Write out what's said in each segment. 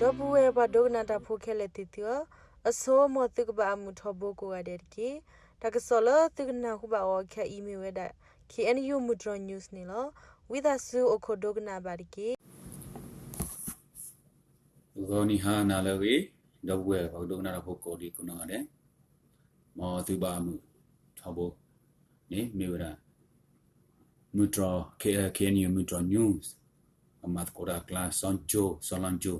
ဒီပုၢ်ဝဲၢ်ပှၤဒိကနၣ်တၢ်ဖိခဲလၢာ်သ့ၣ်သုဧၢ, အဆိ မ်သုကဘၣ်အမုာ်ထီဘိကိးဂၤဒဲးတက့ၢ်. တၢ်ကစီၣ်လၢသုကနၢ်ဟူဘၣ်အီၤခဲအံၤမ့ၢ်ဝဲဒၣ် K N U မုၢ်တြီၤ news န့ၣ်လီၤ. ဝံသးစူၤအိၣ်ခိးဒိကနၣ်ဘၣ်တက့ၢ်. ဂီၤနံၤဟါနၤလၢအဂ့ၤ, ဒီပုၢ်ဝဲၢ်ပှၤဒိကနၣ်တၢ်ဖိကိးဒံကိးနီၢ်ဂၤဒဲး, မ်သုဘၣ်မုာ်ထီဘိန့ၣ် မ့ၢ်ဝဲဒၣ် မုၢ်တြီၤ K N U မုၢ်တြီၤ news အမၤသကိးတၢ်အကျါ စီၤကၠိ စီၤလီကၠိ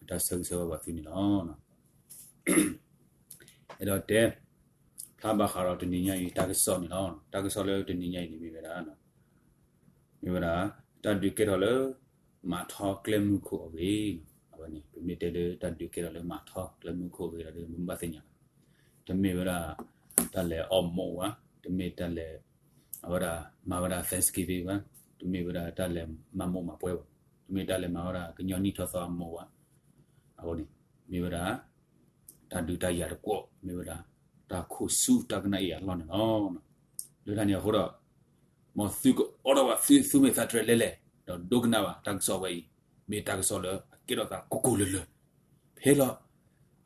အတၢ်ဆၢဂ့ၤဆၢဝါဘၣ်သုန့ၣ်လီၤ. အဲၣ်ဒိးတဲဖျါဘၣ်ဃးဒီးတနံၤညါအံၤ တၢ်ကစီၣ်န့ၣ်လီၤ. တၢ်ကစီၣ်လၢတနံၤညါအံၤန့ၣ်မ့ၢ်ဝဲဒၣ် မ့ၢ်ဝဲဒၣ် တၢ်ဒုးကဲထီၣ်လၢ မးထီကျဲမုၢ်ခိၣ်အဂ့ၢ်, အဝဲန့ၣ် ပမ့ၢ်တဲလၢတၢ်ဒုးကဲထီၣ်လၢမးထီကျဲမုၢ်ခိၣ်အဂ့ၢ်ဒီး ပဘၣ်သ့ၣ်ညါ, တမ့ၢ်ဝဲဒၣ် တၢ်လဲၤအီၣ်မူးဘၣ်, တမ့ၢ်တၢ်လဲၤ အဝဲဒၣ်မၤဝဲဒၣ် Thanksgiving ဘၣ်, တမ့ၢ်ဝဲဒၣ်တၢ်လဲၤမၤမိၢ်မၤပှဲၤဘၣ်, တမ့ၢ်တၢ်လဲၤမၤဝဲဒၣ်ကညီနံၣ်ထီၣ်သီအမိၢ်ဘၣ်, အဃိန့ၣ် မ့ၢ်ဝဲဒၣ် တၢ်ဒုးတၢ်ယၤတကွီၢ် မ့ၢ်ဝဲဒၣ် တၢ်ခိၣ်ဆူတၢ်ကနၣ်အံၤအလီၢ်န့ၣ်လီၤ. လၢတၢ်န့ၣ်အဃိဒီး မ်သုကအိးထီၣ်ဘၣ်သုသူၣ်မ့ၢ်သးတြဲၤလဲၣ်လဲၣ် ဒီးဒိကနၣ်ဘၣ်တၢ်ကစီၣ်ဝဲအံၤ, မ့ၢ်တၢ်ကစီၣ်လၢအကဲထီၣ်သးကိၢ်ကိၢ်လၢၤလၢၤ, ဖဲလီၤ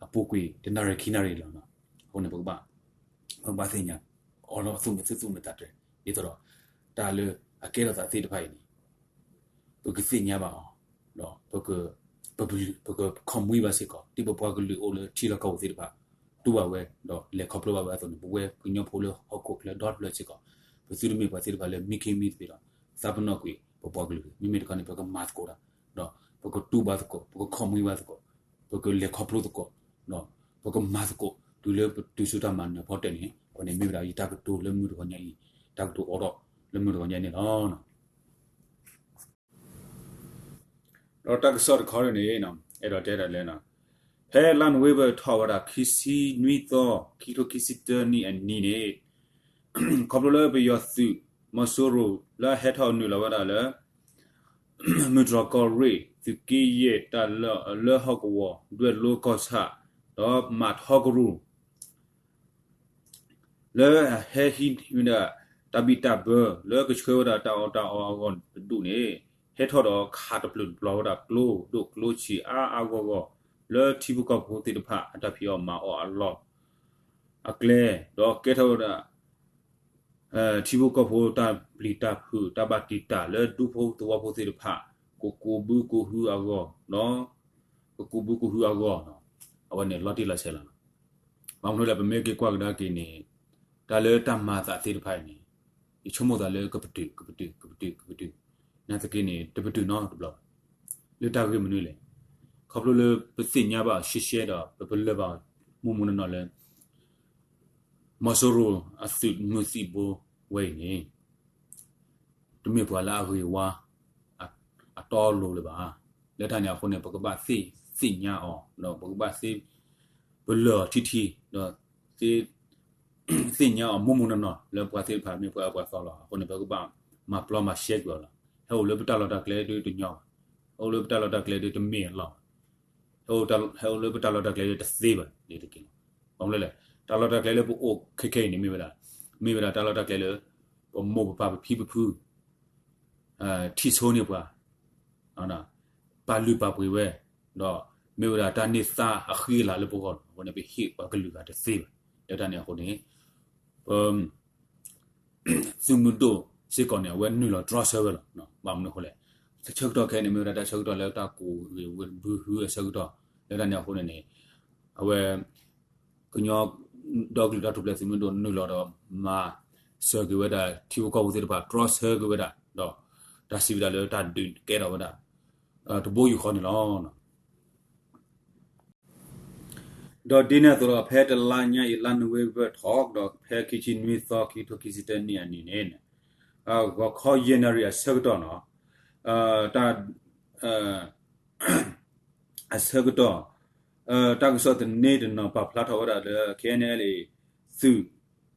အပူၤကွံာ်တနၣ်ရံၣ်ခံနၣ်ရံၣ်လီၤ. အဃိန့ၣ် ပကဘၣ် ပကဘၣ်သ့ၣ်ညါ အိးထီၣ်ဘၣ်သုမ့ၢ်သုသူၣ်မ့ၢ်သးတြဲၤ ဒ်သိးဒီး တၢ်လၢအကဲထီၣ်သးသ့ၣ်တဖၣ်အံၤန့ၣ် ပကသ့ၣ်ညါဘၣ်အီၤ, ဒီး ပကခီၣ်မှံဘၣ်စ့ၢ်ကီး ဒ်ပပှၤကလုာ်အိၣ်လၢထံလီၢ်ကီၢ်ပူၤသ့ၣ်တဖၣ် တူၢ်ဘၣ်ဝဲ ဒီးလဲၤခီဖျိဘၣ်ဝဲအသိးန့ၣ် ပဝဲကညီဖိလၢဟီၣ်ခိၣ်ချၢဒီတဖျၢၣ်စ့ၢ်ကီး ပသုတမ့ၢ်ပှၤသ့ၣ်တဖၣ်လၢမံခ့မံသပ့ၤဒီး သးပနီၣ်ကွံာ်ပပှၤကလုာ်တဂ့ၤ. မ့မ့ၢ်တခီန့ၣ် ပကမၤသကိးတၢ်, ဒီးပကတူၢ်ဘၣ်သကိး, ပကခီၣ်မှံဘၣ်သကိး, ပကလဲၤခီဖျိသကိး, ဒီးပကမၤသကိး တုၤလၢပတုၤဆူတၢ်မၤနၢၤဖီတၢၢ်န့ၣ်, အဃိန့ၣ်မ့ၢ်ဝဲဒၣ်ယတၢ်ကတိၤလၢမုၢ်တဂီၤညါအံၤ, တၢ်ကတိၤအိးထီၣ်လၢမုၢ်တဂီၤညါအံၤန့ၣ်လီၤ. ဒီးတၢ်ကစီၣ်တခီန့ၣ် အဲၣ်ဒိးတဲဒၣ်လဲၣ်, ဖဲလါနိၣ်ဝ့ဘၢၣ်ထီၣ်ဝဲဒၣ် ခံဆံနွံသီ ခံကထိခံဆံတၢနံၣ်အနံၤန့ၣ် ခီဖျိလၢပယီၤသုး မီၤစိရိၤ လၢအဟဲထီၣ်နုာ်လီၤဝဲဒၣ်လၢ မုၢ်တြီၤကီၢ်ရ့ၣ် သုးက့ယဲၢ်တၢ်လီၢ်လၢဟီၣ်ကဝီၤ ဒွဲၣ်လိကီၢ်ဆၣ် ဒီးမးထီကရူၢ် လၢအဟဲဟံးန့ၢ်ဝဲဒၣ် တၢ်ဘံၣ်တၢ်ဘၢ လၢကဆှၢဝဲဒၣ်တၢ်အီၣ်တၢ်အီအဂီၢ်တဒူၣ်န့ၣ် ဟဲထီၣ်ဒီးခးတပျုာ်တပျီၤဝဲဒၣ် ကျိဒိၣ်ကျိဆံးအါအါဂီၢ်ဂီၢ် လၢထံဖိကီၢ်ဖိသ့ၣ်တဖၣ် အတၢ်ဖံးအီၣ်မၤအီၣ်အလီၢ်အကျဲ, ဒီးကဲထီၣ်ဝဲဒၣ် ထံဖိကီၢ်ဖိတၢ်ပျံၤတၢ်ဖုး တၢ်ဘၣ်တံာ်တာ်လၢဒူဖိသဝီဖိသ့ၣ်တဖၣ် ကကူးဘုကူးဟုအဂီၢ်, ကကူးဘုကူးဟုအဂီၢ်, အဝဲန့ၣ်လီၤတံၢ်လီၤဆဲးလီၤ. ဘၣ်မနုၤလဲၣ် ပမ့ၢ်က့ၤကွၢ်ကဒါက့ၤန့ၣ် တၢ်လၢတၢ်မၤအသးသ့ၣ်တဖၣ်အံၤန့ၣ် ယဆိကမိၣ်သးလၢကပတုာ် ကပတုာ် ကပတုာ် ကပတုာ်, နာ်သက့န့ၣ် တပတုာ်နီတဘျီဘၣ်. လၢတၢ်ဂ့ၢ်မနုၤလဲၣ်, ခီဖျိလၢပသ့ၣ်ညါဘၣ်အီၤရှဲရှဲဒီး ပပလၢၢ်ဘၣ်အီၤမူမူနီၢ်နီၢ်လၢ မီၤစိရိၤအသုးမုၢ်သံၣ်ဘိဝဲအံၤန့ၣ် တမ့ၢ်ပှၤလၢအဂ့ၤဝါ အတီအလိၤလၢၤဘၣ်. လၢတၢ်န့ၣ်အဃိန့ၣ် ပကဘၣ်သ့ၣ်ညါအီၤ ဒီးပကဘၣ်သ့ ပလၢၢ်အီၤထံထံ ဒီး သ့ၣ်ညါအီၤမူမူနီၢ်နီၢ် လၢပှၤသ့ၣ်တဖၣ်မ့ၢ်ပှၤအၢပှၤသီလီၤ. အဃိန့ၣ် ပကဘၣ်မၤပျီမၤရှဲကွံာ်အီၤလီၤ. ဟဲအိၣ်လၢပတၢ်လီၢ်တၢ်ကျဲဒုတညီဘၣ်, ဟဲအိၣ်လၢပတၢ်လီၢ်တၢ်ကျဲဒုတမ့ၢ်အလီၢ်ဘၣ်, ဟဲအိၣ်လၢပတၢ်လီၢ်တၢ်ကျဲဒုတသ့ဘၣ်န့ၣ်တက့ၢ်လီၤ. ဘၣ်မနုၤလဲၣ်, တၢ်လီၢ်တၢ်ကျဲလၢပအိၣ်ခဲခဲအံၤန့ၣ် မ့ၢ်ဝဲဒၣ်, မ့ၢ်ဝဲဒၣ်တၢ်လီၢ်တၢ်ကျဲလၢ ပမိၢ်ပပၢ်ပဖံပဖု ထံၣ်ဆိန့ၢ်ပှၤ, ပာ်လုၢ်ပာ်ပှ့ၤဝဲ, ဒီးမ့ၢ်ဝဲဒၣ်တၢ်န့ၢ်သါအဃံအလၤလၢပဂီၢ်လီၤ. အဃိန့ၣ် ပဟ့ၣ်ပှၤကလုာ်ဂၤတသ့ဘၣ်. လၢတၢ်န့ၣ်အဃိန့ၣ် ပ သုးမုၢ်ဒိၣ်စ့ၢ်ကီးန့ၣ် အဝဲနုာ်လီၤတြီဆၢဝဲလီၤ. ဘၣ်မနုၤအဃိလဲၣ်, တၢ်ဆၢကတီၢ်ခဲအံၤန့ၣ် မ့ၢ်ဝဲဒၣ်တၢ်ဆၢကတီၢ်လၢတၢ်ကူးဂ့ၤဝ့ၢ်ဘုဟုအဆၢကတီၢ်, လၢတၢ်န့ၣ်အဃိန့ၣ်န့ၣ် အဝဲ ကညီဒီကလုာ်တၢ်ထူၣ်ဖျဲးသုးမုၢ်ဒိၣ်နုာ်လီၤဒီးမၤစၢၤက့ၤဝဲဒၣ် ထံဖိကီၢ်ဖိသ့ၣ်တဖၣ် တြီဆၢက့ၤဝဲဒၣ် ဒီးတၢ်စံးဝဲဒၣ်လၢတၢ်ဒုးကဲထီၣ်ဝဲဒၣ် တဘိယူၢ်ဃီန့ၣ်လီၤ. ဒီးဒ်န့ၣ်အသိးဒီး ဖဲတလါညါအံၤ လါနိၣ်ဝ့ဘၢၣ်ထီၣ် ဒီးဖဲခံဆံနွံသီ ခံကထိခံဆံတၢနံၣ်အနံၤန့ၣ် ဂီၤခီယဲၢ်နၣ်ရံၣ်အဆၢကတီၢ်နီၤ, တၢ် အဆၢကတီၢ် တၢ်ကစီၣ်သန့တနီၤပာ်ဖျါထီၣ်ဝဲဒၣ်လၢ K N L A သုး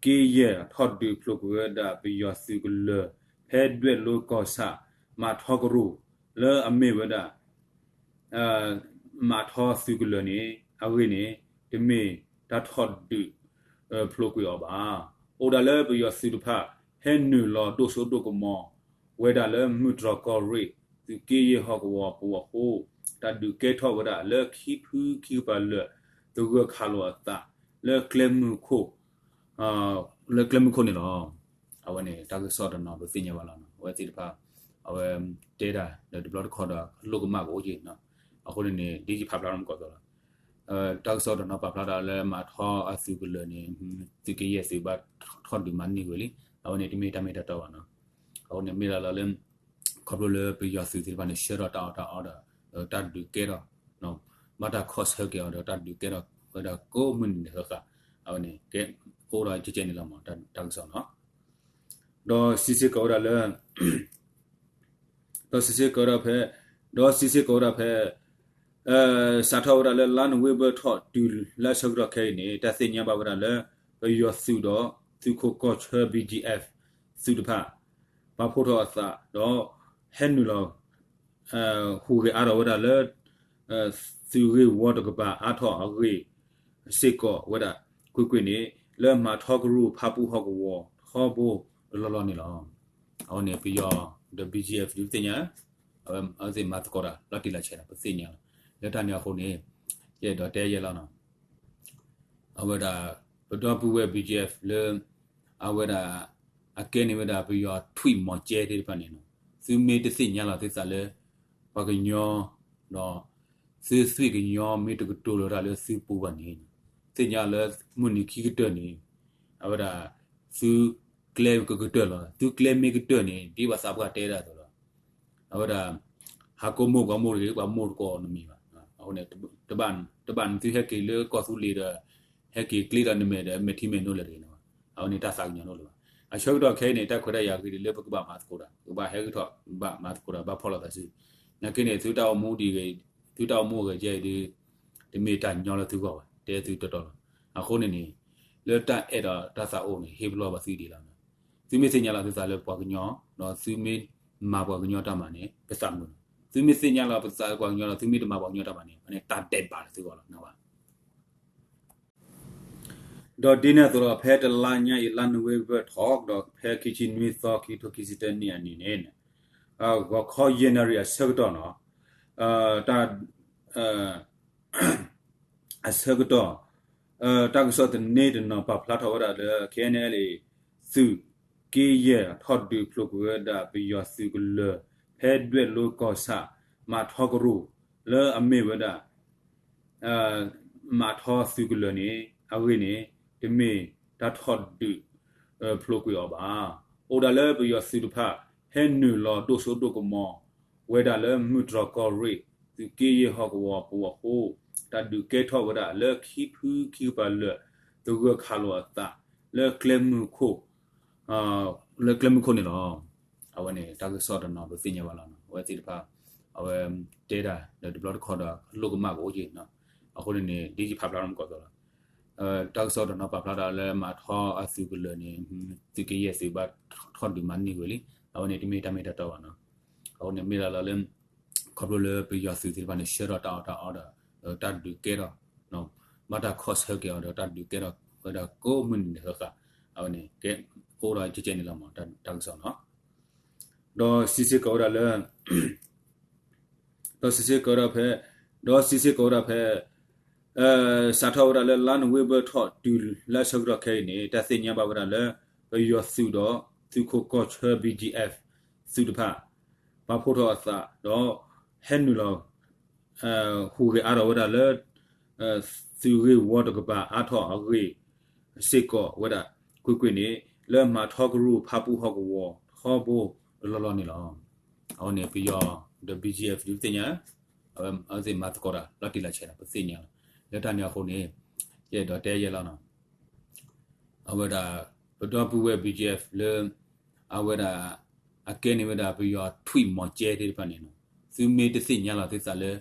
က့ယဲၢ်ထီၣ်ဒုးဖျိးကွံာ်ဝဲဒၣ်ပယီၤသုးကလၢၤ ဖဲဒွဲၣ်လိကီၢ်ဆၣ် မးထီကရူၢ် လၢအမ့ၢ်ဝဲဒၣ် မးထီသုးကလၢၤန့ၣ် အဂ့ၢ်န့ၣ် တမ့ၢ်တၢ်ထီၣ်ဒုး ဖျိးကွံာ်အီၤဘၣ်. အိၣ်ဒၣ်လၢပယီၤသုးတဖၣ် ဟဲနုာ်လီၤဒိၣ်စိဒိၣ်ကမီၤဝဲဒၣ်လၢမုၢ်တြီၤကီၢ်ရ့ၣ် သုးက့ယဲၢ်ဟီၣ်ကဝီၤပူၤအဃိ တၢ်ဒုးကဲထီၣ်ဝဲဒၣ်လၢခံဖုခံကပၤလၢာ် သဂၢၢ်ခးလိာ်အသး လၢကျဲမုၢ်ခိၣ် လၢကျဲမုၢ်ခိၣ်န့ၣ်လီၤ. အဝဲန့ၣ် တၢ်ကစီၣ်တနီၤ ပသ့ၣ်ညါဘၣ်လီၤ. အဝဲသ့ၣ်တဖၣ် အဝဲတဲတၢ်ဒီးတဘျီတခီဒီး လိၣ်ကမၣ်ကအိၣ်က့ၤ. အဃိန့ၣ်န့ၣ် ဒ်ယဖးဖျါထီၣ်မ့ၢ်ကီးသိးလီၤ. တၢ်ကစီၣ်တနီၤပာ်ဖျါတၢ်လၢ မၤထီအသုးကလၢာ်န့ၣ် သုးက့ယဲၢ်သုးဘၣ်ထီၣ်ဒုးမၤန့ၢ်ဝဲလံ. အဝဲန့ၣ်တမ့ၢ်တၢ်မ့ၢ်တၢ်တီဘၣ်နီၤ. အဃိန့ၣ်မ့ၢ်ဒၣ်လီၤလၢ ခီဖျိလၢပယီၤသုးသ့ၣ်တဖၣ်န့ၣ် ဆှၢထီၣ်တၢ်အီၣ်တၢ်အီဒီး တၢ်ဒုးကဲထီၣ် ဘၣ်တၢ်ခီၣ်ဆၢက့ၤအီၤဒီး တၢ်ဒုးကဲထီၣ်ဝဲဒၣ်ကိးမုၢ်နံၤဒဲးဃၣ်ဃၣ်. အဝဲန့ၣ် ကဲအိၣ်ဒီးကဲကဲန့ၣ်လီၤမး တၢ်ကစီၣ်နီၤ. ဒီးစံးစ့ၢ်ကီးဝဲဒၣ်လၢ ဒီးစံးစ့ၢ်ကီးဝဲဒၣ်ဖဲ ဒီးစံးစ့ၢ်ကီးဝဲဒၣ်ဖဲ စးထီၣ်ဝဲဒၣ်လၢလါနိၣ်ဝ့ဘၢၣ်ထီၣ်တုၤလါဆၢကတီၢ်ခဲအံၤန့ၣ် တၢ်သ့ၣ်ညါဘၣ်ဝဲဒၣ်လၢ ပယီၤသုးဒီးသုးခိးကီၢ်ဆၢ ဘီကၠံအ့ၣ် သုးတဖၣ် ပာ်ဖှိၣ်ထီၣ်အသးဒီး ဟဲနုာ်လီၤ ဟူးဂဲၤအါထီၣ်ဝဲဒၣ်လၢ သုးဂ့ၢ်ဝီတကပၤအါထီၣ်အဂ့ၢ်စ့ၢ်ကီးဝဲဒၣ် ကွ့ၢ်ကွ့ၢ်န့ၣ် လၢမၤထီကရူၢ်ဖးပူဟီၣ်ကဝီၤထီဘိလီၤလီၤန့ၣ်လီၤ. အဝဲန့ၣ် ပယီၤဒီး ဘီကၠံအ့ၣ် ဒုးသ့ၣ်ညါ အဝဲသ့ၣ်မၤသကိးတၢ်လီၤတံၢ်လီၤဆဲးဒီး ပသ့ၣ်ညါလီၤ. လၢတၢ်န့ၣ်အဃိန့ၣ် ယအဲၣ်ဒိးတဲယဲလီၤနီၤ. အဝဲဒၣ် ပဒီပုၢ်ဝဲၢ် ဘီကၠံအ့ၣ် လၢ အဝဲဒၣ် အကဲန့ၢ်ဝဲဒၣ်ပယီၤထွံၣ်မီၤကဲသ့ၣ်တဖၣ်န့ၣ်နီၤ, သုမ့ၢ်တသ့ၣ်ညါလီၤသုသးလၢ ပှၤကညီ ဒီး သုသွံၣ်ကညီမ့ၢ်တကတိၤလီၤတၢ်လၢသုပူၤဘၣ်န့ၣ်, သ့ၣ်ညါလၢမုၢ်နံၤခံကတၢၢ်န့ၣ် အဝဲဒၣ် သုကျဲကကတၢၢ်လီၤ. သုကျဲမ့ၢ်ကတၢၢ်န့ၣ် ဒ်ပှၤသးပှၢ်တဲဒၣ်အသိးလီၤ. အဝဲဒၣ် ဟးကိးမိၢ်ပှၤမိၢ်တဂ့ၤ ပှၤမိၢ်တကိးနမံၤဘၣ်. အဃိန့ၣ် တဘၣ်နသုဟဲက့ၤလၢကီၢ်သူလ့ၤဒီး ဟဲက့ၤကျ့ဒီးနမဲာ်ဒီး မဲာ်ထံမဲာ်နိလၢာ်တဂ့ၤန့ၣ်ဘၣ်. အဝဲန့ၣ်တၢ်သးကညီၤန့ၣ်လီၤဘၣ်. အဆၢကတီၢ်ခဲအံၤန့ၣ် တၢ်ခွဲးတၢ်ယာ်ဂ့ၤဒ်လၢပကဘၣ်မၤသကိးတၢ်, ပကဘၣ်ဟဲက့ၤထီၣ် ဘၣ်မၤသကိးတၢ် ဘၣ်ဖီၣ်လိာ်သးစု. နာ်က့န့ၣ် သုတၢ်အိၣ်မူဒ်ဂ့ၤ, သုတၢ်အိၣ်မူအဂဲၤကဲအံၤဒ် တမ့ၢ်တၢ်ညီလၢသုဂီၢ်ဘၣ်, တဲသုတီတီလီၤ. အဃိန့ၣ်န့ၣ် လၢတၢ်အဲၣ်ဒိးတၢ်သးအိၣ်န့ၣ် ဟ့ၣ်ပလီၢ်ဘၣ်သုဒ်လီၤ. သုမ့ၢ်သ့ၣ်ညါလီၤသုသးလၢပှၤကညီ, ဒီးသုမ့ၢ်မၤပှၤကညီတၢ်မၤန့ၣ် ပသးမုာ်လီၤ. သုမ့ၢ်သ့ၣ်ညါလီၤပသးလၢပှၤကညီဒီး သုမ့ၢ်တမၤပှၤကညီတၢ်မၤန့ၣ် အန့ၣ်တၢ်ဒဲးဘးလၢသုဂီၢ်လီၤ. ဒီးဒ်န့ၣ်အသိးဒီး ဖဲတလါညါအံၤ လါနိၣ်ဝ့ဘၢၣ်ထီၣ် ဒီးဖဲခံဆံနွံသီ ခံကထိခံဆံတၢနံၣ်အနံၤန့ၣ် ဂီၤခီယဲၢ်နၣ်ရံၣ်အဆၢကတီၢ်နီၤ, တၢ် အဆၢကတီၢ် တၢ်ကစီၣ်သန့တနီၤပာ်ဖျါထီၣ်ဝဲဒၣ်လၢ KNLA သုးက့ယဲၢ်ထီၣ်ဒုးဖျိးကွံာ်ဝဲဒၣ်ပယီၤသုးကလၢၤ ဖဲဒွဲၣ်လိကီၢ်ဆၣ် မၤထီကရူၢ် လၢအမ့ၢ်ဝဲဒၣ် မၤထီသုးကလၢၤန့ၣ် အဂ့ၢ်န့ၣ် တမ့ၢ်တၢ်ထီၣ်ဒုး ဖျိးကွံာ်အီၤဘၣ်. အိၣ်ဒၣ်လၢပယီၤသုးတဖၣ် ဟဲနုာ်လီၤဒိၣ်စိဒိၣ်ကမီၤ ဝဲဒၣ်လၢမုၢ်တြီၢ်ကီၢ်ရ့ၣ် သုးက့ယဲၢ်ဟီၣ်ကဝီၤပူၤအဃိ တၢ်ဒုးကဲထီၣ်ဝဲဒၣ်လၢခံဖုခံကပၤလၢာ် သဂၢၢ်ခးလိာ်အသး လၢကျဲမုၢ်ခိၣ် လၢကျဲမုၢ်ခိၣ်န့ၣ်လီၤ. အဝဲန့ၣ် တၢ်ကစီၣ်တနီၤပသ့ၣ်ညါဘၣ်လီၤ. အဝဲသ့ၣ်တဖၣ် အဝဲတဲတၢ်ဒီးတဘျီတခီဒီး လိၣ်ကမၣ်ကအိၣ်က့ၤ. အဃိန့ၣ်န့ၣ် ဒ်ယဖးဖျါထီၣ်မ့ၢ်ကီးသိးလီၤ. တၢ်ကစီၣ်တနီၤပာ်ဖျါတၢ်လၢမၤထီအသုးကလၢၤန့ၣ် သုးက့ယဲၢ်သုးဘၣ်ထီၣ်ဒုးမၤန့ၢ်ဝဲလံ. အဝဲန့ၣ်တမ့ၢ်တၢ်မ့ၢ်တၢ်တီဘၣ်နီၤ. အဃိန့ၣ်မ့ၢ်ဒၣ်လီၤလၢ ခီဖျိလၢပယီၤသုးသ့ၣ်တဖၣ်န့ၣ် ဆှၢထီၣ်တၢ်အီၣ်တၢ်အီဒီး တၢ်ဒုးကဲထီၣ် ဘၣ်တၢ်ခီၣ်ဆၢက့ၤအီၤဒီး တၢ်ဒုးကဲထီၣ်ဝဲဒၣ်ကိးမုၢ်နံၤဒဲးဃၣ်ဃၣ်. အဝဲန့ၣ် ကဲအိၣ်ဒီးကဲကဲန့ၣ်လီၤမး တၢ်ကစီၣ်နီၤ. ဒီးစံးစ့ၢ်ကီးဝဲဒၣ်လၢ ဒီးစံးစ့ၢ်ကီးဝဲဒၣ်ဖဲ ဒီးစံးစ့ၢ်ကီးဝဲဒၣ်ဖဲ စးထီၣ်ဝဲဒၣ်လၢလါနိၣ်ဝ့ဘၢၣ်ထီၣ်တုၤလါဆၢကတီၢ်ခဲအံၤန့ၣ် တၢ်သ့ၣ်ညါဘၣ်ဝဲဒၣ်လၢ ပယီၤသုးဒီးသုးခိးကီၢ်ဆၢ ဘီကၠံအ့ၣ် သုးတဖၣ် ပာ်ဖှိၣ်ထီၣ်အသးဒီး ဟဲနုာ်လီၤ ဟူးဂဲၤအါထီၣ်ဝဲဒၣ်လၢ သုးဂ့ၢ်ဝီတကပၤအါထီၣ်အဂ့ၢ်စ့ၢ်ကီးဝဲဒၣ် ကွ့ၢ်ကွ့ၢ်န့ၣ် လၢမၤထီကရူၢ်ဖးပူဟီၣ်ကဝီၤထီဘိလီၤလီၤန့ၣ်လီၤ. အဝဲန့ၣ် ပယီၤဒီး ဘီကၠံအ့ၣ် ဒုးသ့ၣ်ညါ အဝဲသ့ၣ်မၤသကိးတၢ်လီၤတံၢ်လီၤဆဲးဒီး ပသ့ၣ်ညါလီၤ. လၢတၢ်န့ၣ်အဃိန့ၣ် ယအဲၣ်ဒိးတဲယဲလီၤနီၤ. အဝဲဒၣ် ပဒီပုၢ်ဝဲၢ် ဘီကၠံအ့ၣ် လၢ အဝဲဒၣ် အကဲန့ၢ်ဝဲဒၣ်ပယီၤထွံၣ်မီၤကဲသ့ၣ်တဖၣ်န့ၣ်နီၤ, သုမ့ၢ်တသ့ၣ်ညါလီၤသုသးလၢ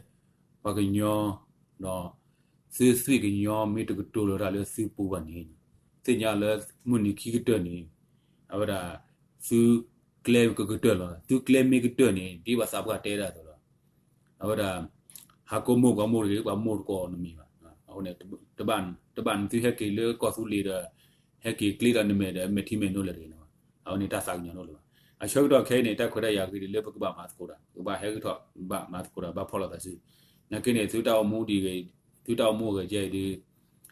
ပှၤကညီ ဒီး သုသွံၣ်ကညီမ့ၢ်တကတိၤလီၤတၢ်လၢသုပူၤဘၣ်န့ၣ်, သ့ၣ်ညါလၢမုၢ်နံၤခံကတၢၢ်န့ၣ် အဝဲဒၣ် သုကျဲကကတၢၢ်လီၤ. သုကျဲမ့ၢ်ကတၢၢ်န့ၣ် ဒ်ပှၤသးပှၢ်တဲဒၣ်အသိးလီၤ. အဝဲဒၣ် ဟးကိးမိၢ်ပှၤမိၢ်တဂ့ၤ ပှၤမိၢ်တကိးနမံၤဘၣ်. အဃိန့ၣ် တဘၣ်နသုဟဲက့ၤလၢကီၢ်သူလ့ၤဒီး ဟဲက့ၤကျ့ဒီးနမဲာ်ဒီး မဲာ်ထံမဲာ်နိလၢာ်တဂ့ၤန့ၣ်ဘၣ်. အဝဲန့ၣ်တၢ်သးကညီၤန့ၣ်လီၤဘၣ်. အဆၢကတီၢ်ခဲအံၤန့ၣ် တၢ်ခွဲးတၢ်ယာ်ဂ့ၤဒ်လၢပကဘၣ်မၤသကိးတၢ်, ပကဘၣ်ဟဲက့ၤထီၣ် ဘၣ်မၤသကိးတၢ် ဘၣ်ဖီၣ်လိာ်သးစု နာ်က့န့ၣ် သုတၢ်အိၣ်မူဒ်ဂ့ၤ, သုတၢ်အိၣ်မူအဂဲၤကဲအံၤဒ်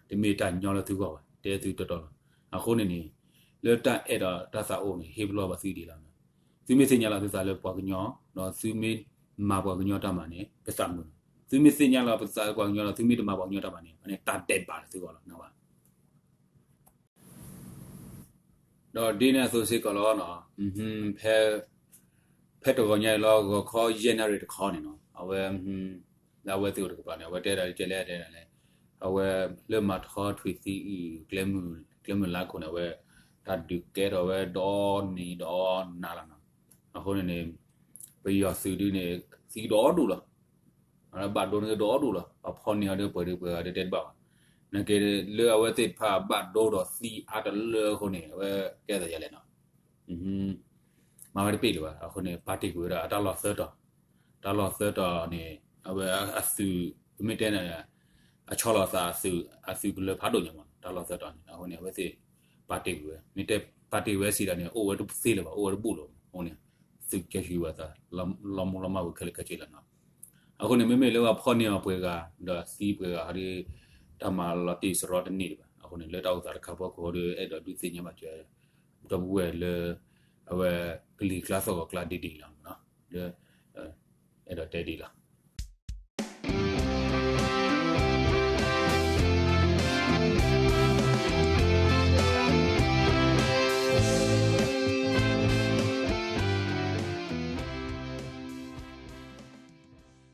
တမ့ၢ်တၢ်ညီလၢသုဂီၢ်ဘၣ်, တဲသုတီတီလီၤ. အဃိန့ၣ်န့ၣ် လၢတၢ်အဲၣ်ဒိးတၢ်သးအိၣ်န့ၣ် ဟ့ၣ်ပလီၢ်ဘၣ်သုဒ်လဲၣ်. သုမ့ၢ်သ့ၣ်ညါလီၤသုသးလၢပှၤကညီ, ဒီးသုမ့ၢ်မၤပှၤကညီတၢ်မၤန့ၣ် ပသးမုာ်လီၤ. သုမ့ၢ်သ့ၣ်ညါလီၤပသးလၢပှၤကညီဒီး သုမ့ၢ်တမၤပှၤကညီတၢ်မၤန့ၣ် အန့ၣ်တၢ်ဒဲးဘးလၢသုဂီၢ်လီၤ, နၢ်ဘၣ်. ဒီးဒ်န့ၣ်အသိးစ့ၢ်ကီးလီၤ, ဖဲတဂီၤညါအံၤလီၤ ဂီၤခီယဲၢ်နၣ်ရံၣ်တခီန့ၣ်နီၤ, အဝဲ လၢအဝဲသ့ၣ်အိၣ်တကပၤန့ၣ် အဝဲတဲဒၣ်ကဲလဲၣ်တဲဒၣ်လဲၣ်, အဝဲလၢမၤထီထွံၣ်သံအုၣ် ကျဲမုၢ်လါခိၣ်န့ၣ် အဝဲ တၢ်ဒုးကဲထီၣ်ဝဲဒီနံၤဒီနၤလီၤနီၤ. အဃိန့ၣ်န့ၣ် ပယီၤသုးဒုန့ၣ် သံဒီဒူၣ်လီၤ. ဘၣ်ဒိန့ၢ်ဒီဒူၣ်လီၤ. အဖီၣ်န့ၢ်အီၤဒီးပှဲၤဒုပှဲၤဂၤဒီးတဲတဘၣ်ဘၣ်. နာ်က့လၢအဝဲသ့ၣ်တဖၣ်ဘၣ်ဒိဒီးသံအါတလၢအဃိန့ၣ် အဝဲကဲသးယၤလဲၣ်နီၤ. မၤဝဲတပ့ၢ်လၢၤဘၣ်. အဃိန့ၣ် ပာ်တ့ၢ်ကွံာ်ဝဲဒၣ်အတၢ်လီၢ်သၢတီၤ, တၢ်လီၢ်သၢတီၤန့ၣ် အဝဲအသုး ပမ့ၢ်တဲန့ၣ် အဆီလီၤသးအသုးကလၢၤဖးဒိၣ်ညါမး တၢ်လီၢ်သၢတီၤန့ၣ်. အဃိန့ၣ် အဝဲသ့ၣ်ပာ်တ့ၢ်ကွံာ်ဝဲ, မ့ၢ်တဲပာ်တ့ၢ်ဝဲစံးဒၣ်န့ၣ် အိၣ်ဝဲတသ့လၢၤဘၣ်, အိၣ်ဝဲတဘူၣ်လၢၤဘၣ်. အဃိန့ၣ် သုးကဲဆှံဝဲသး လီၤမူလီၤမၢ်ဝဲခဲလၢာ်ခဲဆ့လီၤနီၤ. အဃိန့ၣ် မ့မ့ၢ်လၢပှၤဖီၣ်န့ၢ်အီၤပှဲၤဂၤ ဒီးသံပှဲၤဂၤဟီဒီး တၢ်မၤလီၤတံၢ်စရီတန့ၢ်ဒံးဘၣ်. အဃိန့ၣ် လၢတၢ်အိၣ်သးတခါဖီခိၣ်ဒီး အဲၣ်ဒိးဒုးသ့ၣ်ညါဘၣ်က့ၤ ဒီပုၢ်ဝဲၢ်လၢ အဝဲကလံၤကျါသီၣ်ဂီၤကျါဒ်ဒ်လီၤနီၤ. လၢ အဲၣ်ဒိးတဲဒ်လီၤ.